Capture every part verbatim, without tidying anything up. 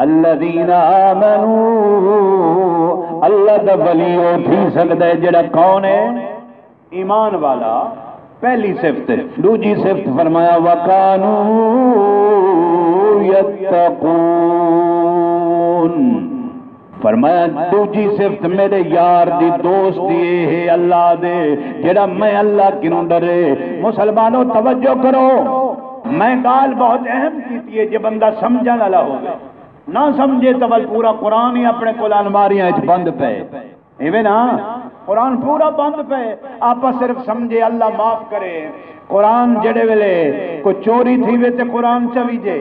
الذین آمنوا، اللہ دا ولی او تھی سڳدا ہے جڑا کون ہے؟ ایمان والا۔ پہلی صفت۔ ݙوجھی صفت فرمایا، وکانوا یتقون۔ فرمایا، ݙوجھی صفت میرے یار دی، دوست دی اے ہے اللہ دے، جڑا میں اللہ کنوں ݙرے۔ مسلمانو، توجہ کرو، میں ڳالھ بہت اہم کیتی ہے، جے بندہ سمجھݨ والا ہووے۔ نہ سمجھے تاں ول پورا قرآن ہی اپݨے کول الماریاں اچ بند پئے۔ ایویں نا؟ قرآن پورا بند پئے، آپاں صرف سمجھے، اللہ معاف کرے۔ قرآن جڑے ویلے کوئی چوری تھیوے تے قرآن چویجے،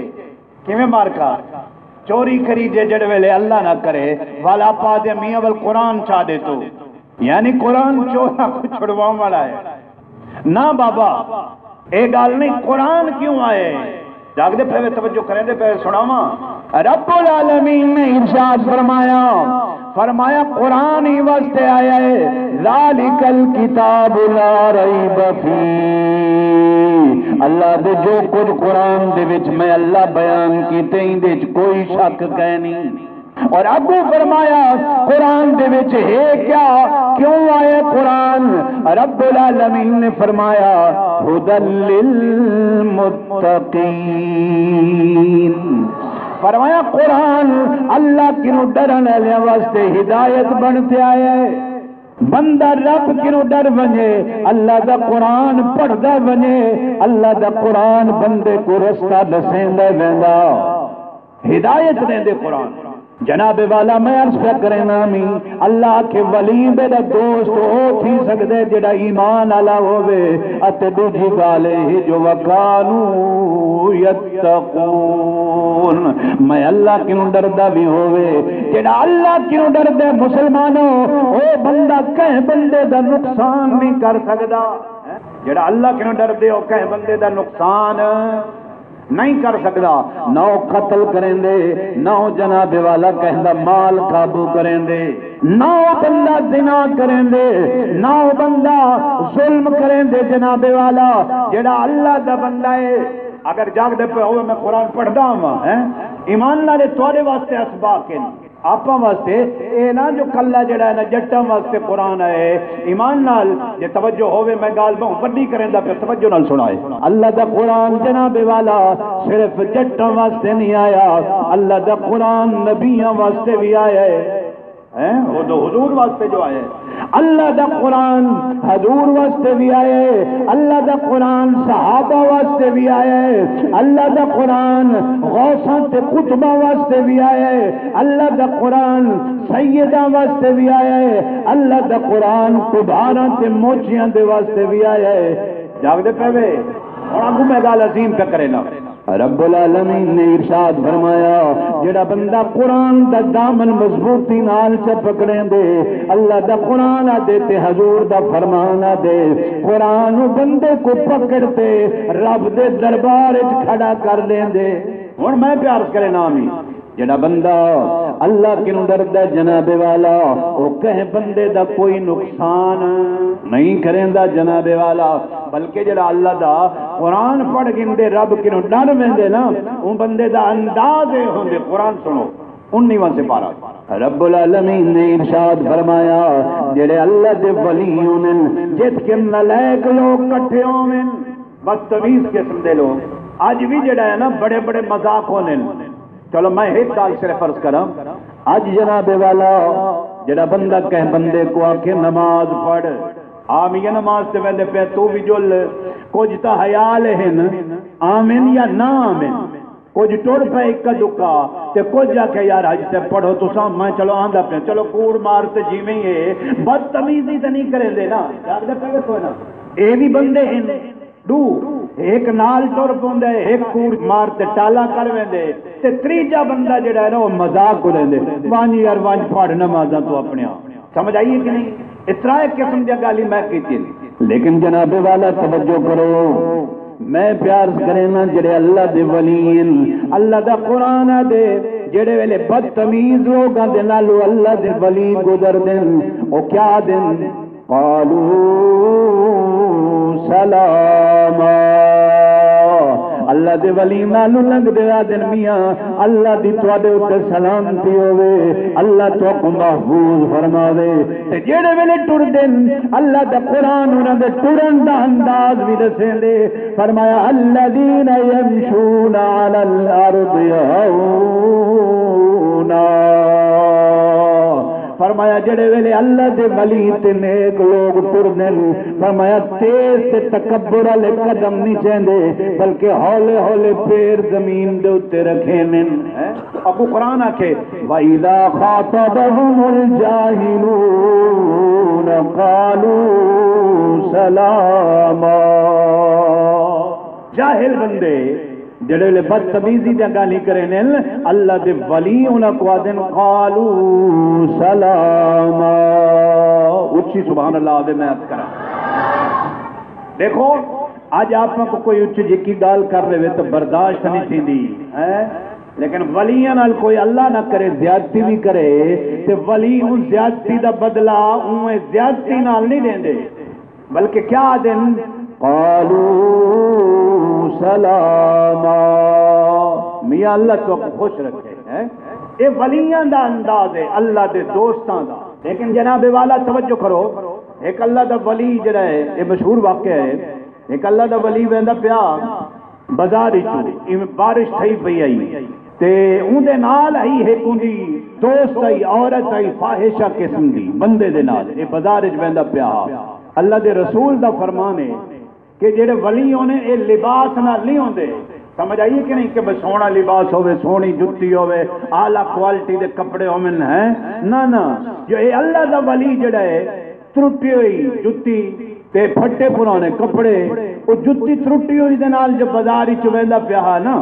کیویں مارکا؟ چوری کریجے جڑے ویلے، اللہ نہ کرے، ول آپاں آہدے میاں ول قرآن چا ݙے توں، یعنی قرآن چوراں کوں چھڑواوݨ والا ہے۔ نہ بابا، اے ڳالھ نہیں۔ قرآن کیوں آئے؟ جاڳدے پئے وے؟ توجہ کریندے پئے وے؟ سݨاواں۔ رب العالمین نے ارشاد فرمایا، فرمایا، قرآن ہی واسطے آیا ہے، ذالک الکتاب لا ریب فیہ۔ اللہ دے جو کچھ قرآن دے وچ میں اللہ بیان کیتے، ایندے وچ کوئی شک کائے نہیں۔ اور اڳوں فرمایا، قرآن دے وچ ہے کیا، کیوں آیا قرآن؟ رب العالمین نے فرمایا، ھدی للمتقین۔ فرمایا، قرآن اللہ کنوں ݙرݨ والے واسطے ہدایت بݨ تے آیا ہے۔ بندہ رب کنوں ݙر ونڄے، اللہ دا قرآن پڑھدا ونڄے، اللہ دا قرآن بندے کوں رستہ ݙسیندا ویندا۔ ہدایت ݙیندے قرآن۔ جناب والا، میں عرض پیا کرینا می، اللہ آکھے ولی میرا دوست او تھی سڳدے جڑا ایمان والا ہووے، اتے ݙوجھی ڳالھ اے جو وکانوا یتقون، میں اللہ کنوں ݙردا وی ہووے۔ جڑا اللہ کنوں ݙردے مسلمانو، او بندہ کہیں بندے دا نقصان نہیں کر سڳدا۔ جڑا اللہ کنوں ݙردے، او کہیں بندے دا نقصان نہیں کر سڳدا۔ نہ او قتل کریندے، نہ او جناب والا کہیں دا مال قابو کریندے، نہ او بندہ زنا کریندے، نہ او بندہ ظلم کریندے۔ جناب والا، جڑا اللہ دا بندہ ہے، اگر جاڳدے پئے ہووے، میں قرآن پڑھدا ہاں، ہیں؟ ایمان نال اے تہاݙے واسطے اسباق ہن۔ آپاں واسطے اے نہ جو کلھا جڑا ہے نا جٹاں واسطے قرآن ہے۔ ایمان نال جے توجہ ہووے، میں ڳالھ ٻہوں وݙی کریندا پیا، توجہ نال سݨائے۔ اللہ دا قرآن جناب والا صرف جٹاں واسطے نہیں آیا، اللہ دا قرآن نبیاں واسطے بھی آیا ہے۔ ہیں؟ او تو حضور واسطے جو آیا ہے۔ اللہ دا قرآن حضور واسطے بھی آیا ہے، اللہ دا قرآن صحابہ واسطے بھی آیا ہے، اللہ دا قرآن غوثاں تے قطباں واسطے بھی آیا ہے، اللہ دا قرآن سیداں واسطے بھی آیا ہے، اللہ دا قرآن کبھاراں تے موچیاں دے واسطے بھی آیا ہے۔ جاڳدے پئے وے؟ ہݨ اڳوں میں ڳالھ عظیم پیا کرینا۔ رب العالمین نے ارشاد فرمایا، جڑا بندہ قرآن دا دامن مضبوطی نال چا پکڑیندے، اللہ دا قرآن آدے تے حضور دا فرمان آدے، قرآن او بندے کوں پکڑ تے رب دے دربار اچ کھڑا کر ݙیندے۔ ہݨ میں پیا عرض کرینا می، جڑا بندہ اللہ کنوں ݙردا جناب والا، او کہیں بندے دا کوئی نقصان نہیں کریندا جناب والا، بلکہ جڑا اللہ دا قرآن پڑھ گھندے، رب کنوں ݙر ویندے نا، اوں بندے دا انداز اے ہوندے۔ قرآن سݨو، انیواں سپارہ۔ رب العالمین نے ارشاد فرمایا، جڑے اللہ دے ولی ہونن، جتھ کے نالائق لوگ کٹھے ہوون، بدتمیز قسم دے لوگ، اڄ وی جڑا ہے نا، بڑے بڑے مذاق ہوندن۔ چلو، میں ہک ڳالھ صرف عرض کراں، اڄ جناب والا، جڑا بندہ کہیں بندے کوں آکھے نماز پڑھ، آ میاں نماز تے ویندے پئے، توں وی جل، کجھ تاں حیا آلے ہن، آون یا نہ آون، کجھ ٹر پئے اکا دکا، تے کجھ آکھے، یار حاجی صاحب پڑھو تساں، میں چلو آندا پیاں، چلو کوڑ مار تے جیویں ہی ہے، بدتمیزی تے نہیں کریندے نا، جاڳدے پئے وے کوئی نہ، اے وی بندے ہن۔ ݙو، ہک نال ٹر پوندے، ہک کوڑ مار تے ٹالا کر ویندے، تے تریجا بندہ جڑا ہے نا، او مذاق اڑیندے، ونڄ یار ونڄ، پڑھ نمازاں توں اپݨیاں۔ سمجھ آئی ہے کہ نہیں؟ اے ترائے قسم دیاں ڳالھیں میں کیتیاں۔ لیکن جناب والا توجہ کرو، میں پیا عرض کرینا، جڑے اللہ دے ولی ہن، اللہ دا قرآن آدے، جڑے ویلے بدتمیز لوگاں دے نالوں اللہ دے ولی گزردن، او کیا آدن؟ قالوا سلاما۔ اللہ دے ولی نالوں لنگدے آہدن، میاں، اللہ دی تہاڈے اتے سلامتی ہووے، اللہ تہاکوں محفوظ فرماوے۔ تے جیڑھے ویلے ٹردن، اللہ دا قرآن انہاں دے ٹرن دا انداز وی ݙسیندے۔ فرمایا، الذین یمشون علی الارض ہونا۔ فرمایا، جڑے ویلے اللہ دے ولی تے نیک لوگ ٹردن، فرمایا، تیز تے تکبر والے قدم نہیں چیندے، بلکہ ہولے ہولے پیر زمین دے اتے رکھیندن۔ ہیں؟ اگوں قرآن آکھے، وَإِذَا خَاطَبَهُمُ الْجَاهِلُونَ قَالُوا سَلَامًا۔ جاہل بندے جڑے ویلے بدتمیزی دیاں گالھیں کریندن، اللہ دے ولی انہاں کوں آہدن، قالوا سلاما۔ اچھی سبحان اللہ آہدے، میں عرض کراں۔ ݙیکھو، اڄ آپاں کوں کوئی اچی جکی ڳالھ کر ݙیوے تاں برداشت نہیں تھیندی، ہیں؟ لیکن ولیاں نال کوئی اللہ نہ کرے، زیادتی وی کرے، تے ولی اوں زیادتی دا بدلہ اونویں زیادتی نال نہیں ݙیندے۔ بلکہ کیا آہدن؟ قالوا سلاما۔ میاں اللہ تہاکوں خوش رکھے، ہیں؟ اے ولیاں دا انداز ہے، اللہ دے دوستاں دا۔ لیکن جناب والا، توجہ کرو، ایک اللہ دا ولی جڑا ہے، یہ مشہور واقعہ ہے، ایک اللہ دا ولی ویندا پیا بازار وچوں، ایویں بارش تھئی پئی آئی، تے اوندے نال آئی ہک اوندی دوست آئی، عورت آئی، فاحشہ قسم دی بندے دے نال، اے بازار وچ ویندا پیا۔ اللہ دے رسول دا فرمان ہے کہ جڑے ولی ہونے، اے لباس نال نہیں ہوندے۔ سمجھ آئی ہے کہ نہیں؟ کہ بس سوہݨا لباس ہووے، سوہݨی جتی ہووے، اعلیٰ کوالٹی دے کپڑے ہوون، ہیں؟ نہ، نہ، جو اے اللہ دا ولی جڑا ہے، ترٹی ہوئی جتی تے پھٹے پرانے کپڑے، او جتی ترٹی ہوئی دے نال جو بازار وچ ویندا پیا ہا نا،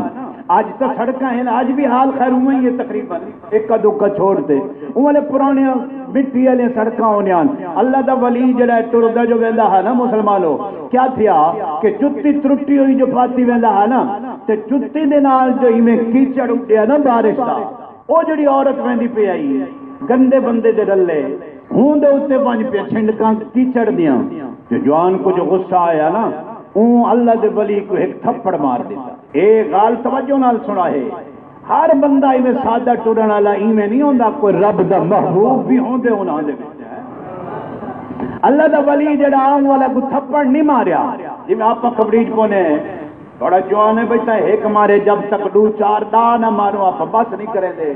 اڄ تاں سڑکاں ہن، اڄ وی حال خیر اونویں ہی ہے تقریباً، اکا دکا چھوڑ تے۔ اوں والے پرانے مٹی والیاں سڑکاں ہوندیاں ہن۔ اللہ دا ولی جڑا ہے ٹردا جو ویندا ہا نا مسلمانو، کیا تھیا کہ جتی ترٹی ہوئی جو پاتی ویندا ہا نا، تے جتی دے نال جو ایویں کیچڑ اڈیا نا بارش دا، او جڑی عورت ویندی پئی آئی گندے بندے دے رلے، ہوں دے اتے ونڄ پیا چھنڈکاں کیچڑ دیاں۔ تے جوان کوں جو غصہ آیا نا، اوں اللہ دے ولی کوں ہک تھپڑ مار ݙتا۔ اے ڳالھ توجہ نال سݨا ہے، ہر بندہ ایویں سادہ ٹرݨ والا ایویں نہیں ہوندا، کوئی رب دا محبوب بھی ہوندے انہاں دے وچ۔ اللہ دا ولی جڑا آن والا کوئی تھپڑ نہیں ماریا، جویں آپاں کبڑیج پونے، بڑا جوان ہے بھئی، تاں ہک مارے، جب تک ݙو چار دا نہ مارو، آپ بس نہیں کریندے۔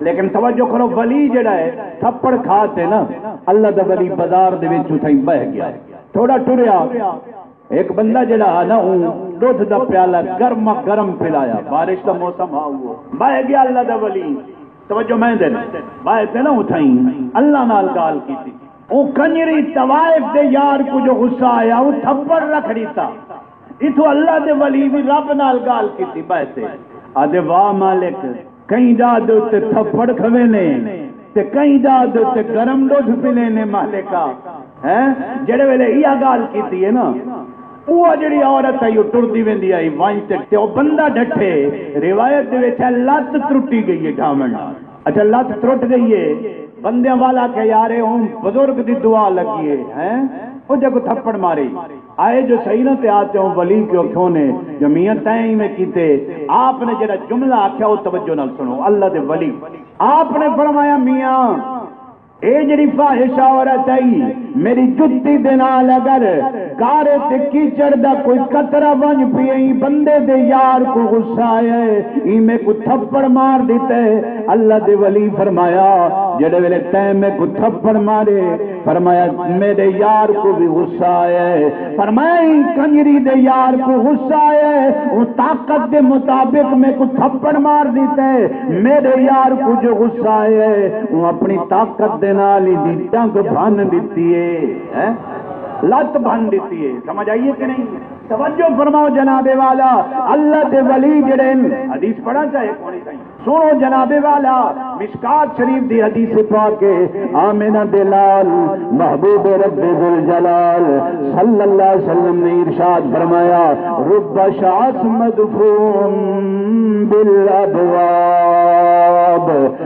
لیکن توجہ کرو، ولی جڑا ہے، تھپڑ کھا تے نا، اللہ دا ولی بازار دے وچ اتھائیں بہہ گیا۔ تھوڑا ٹریا، ہک بندہ جڑا ہا نا، اوں ݙودھ دا پیالہ گرما گرم پلایا، بارش دا موسم ہا، او بہہ گیا اللہ دا ولی۔ توجہ میں دے، بہہ تے نا اتھائیں اللہ نال ڳالھ کیتی۔ او کنجری طوائف دے یار کوں جو غصہ آیا، او تھپڑ رکھ ݙتا۔ اتھوں اللہ دے ولی وی رب نال ڳالھ کیتی، بہہ تے آہدے، واہ مالک، کہیں جا دے اتے تھپڑ کھوینے تے کہیں جا دے اتے گرم ݙودھ پلینے مالکا۔ ہیں؟ جڑے ویلے ایہا ڳالھ کیتی ہے نا، اوہ جڑی عورت آئی، او ٹردی ویندی آئی، ونڄ تے، تے او بندہ ڈٹھے، روایت دے وچ ہے، لت ترٹی گئی ہے ڈھاوݨ نال۔ اچھا، لت ترٹ گئی ہے، بندیاں والا کہ یار، اے اوں بزرگ دی دعا لگی ہے، ہیں؟ او جے کوں تھپڑ ماری، آئے جو صحیح نہ تے آ تے اوں ولی کیوں کھونے، جو میاں تیں ایویں کیتے۔ آپ نے جڑا جملہ آکھیا، او توجہ نال سݨو، اللہ دے ولی۔ آپ نے فرمایا، میاں، اے جڑی فاحشہ عورت آئی، میری جتی دے نال اگر گارے تے کیچڑ دا کوئی قطرہ ونڄ پئے، ایں بندے دے یار کوں غصہ آیا ہے، ایں میکوں تھپڑ مار ݙتا ہے۔ اللہ دے ولی فرمایا، جڑے ویلے تیں میکوں تھپڑ مارے، فرمایا، میݙے یار کوں وی غصہ آیا ہے۔ فرمایا، ایں کنجری دے یار کوں غصہ آیا ہے، اوں طاقت دے مطابق میکوں تھپڑ مار ݙتا ہے۔ میݙے یار کوں جو غصہ آیا ہے، اوں اپݨی طاقت دے نال ایندی ٹنگ بھن ݙتی ہے، ہیں؟ لت بھن ݙتی ہے۔ سمجھ آئی ہے کہ نہیں؟ توجہ فرماؤ جناب والا، اللہ دے ولی جڑے ہن، حدیث پڑھا چاہے کوئی سائیں۔ سنو جناب والا، مشکات شریف دی حدیث پاک ہے، آمنہ دے نال محبوب رب ذوالجلال صلی اللہ علیہ وسلم نے ارشاد فرمایا، رب شعث مدفوع بالابواب۔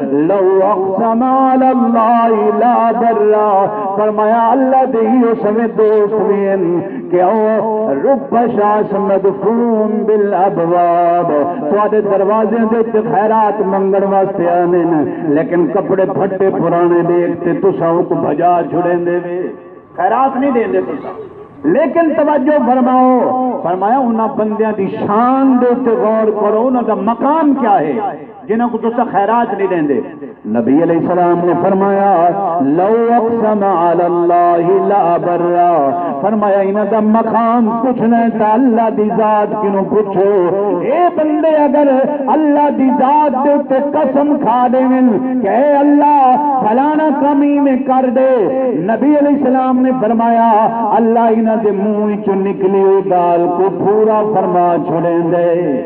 لو اقسم علی اللہ لابرہ۔ فرمایا، اللہ دے ایہو سویں دوست وی ہن کہ او رب شاس مدفون بالابواب، تہاݙے دروازے دے تے خیرات منگݨ واسطے آندن، لیکن کپڑے پھٹے پرانے ݙیکھ تے تساں اونکوں بھڄا چھڑیندے وے۔ خیرات نہیں ݙیندے تساں۔ لیکن توجہ فرماؤ، فرمایا، انہاں بندیاں دی شان دے اُتے غور کرو، انہاں دا مقام کیا ہے جنہاں کوں تساں خیرات نہیں ݙیندے؟ نبی علیہ السلام نے فرمایا، لو اقسم علی اللہ لابرہ۔ فرمایا، انہاں دا مقام پچھݨا ہے تاں اللہ دی ذات کنوں پچھو۔ اے بندے اگر اللہ دی ذات دے اُتے قسم کھا ݙیون کہ اے اللہ، فلانا کم ایویں کر ݙے، نبی علیہ السلام نے فرمایا، اللہ انہاں دے منہ وچوں نکلی ہوئی ڳالھ کوں پورا فرما چھوڑیندے۔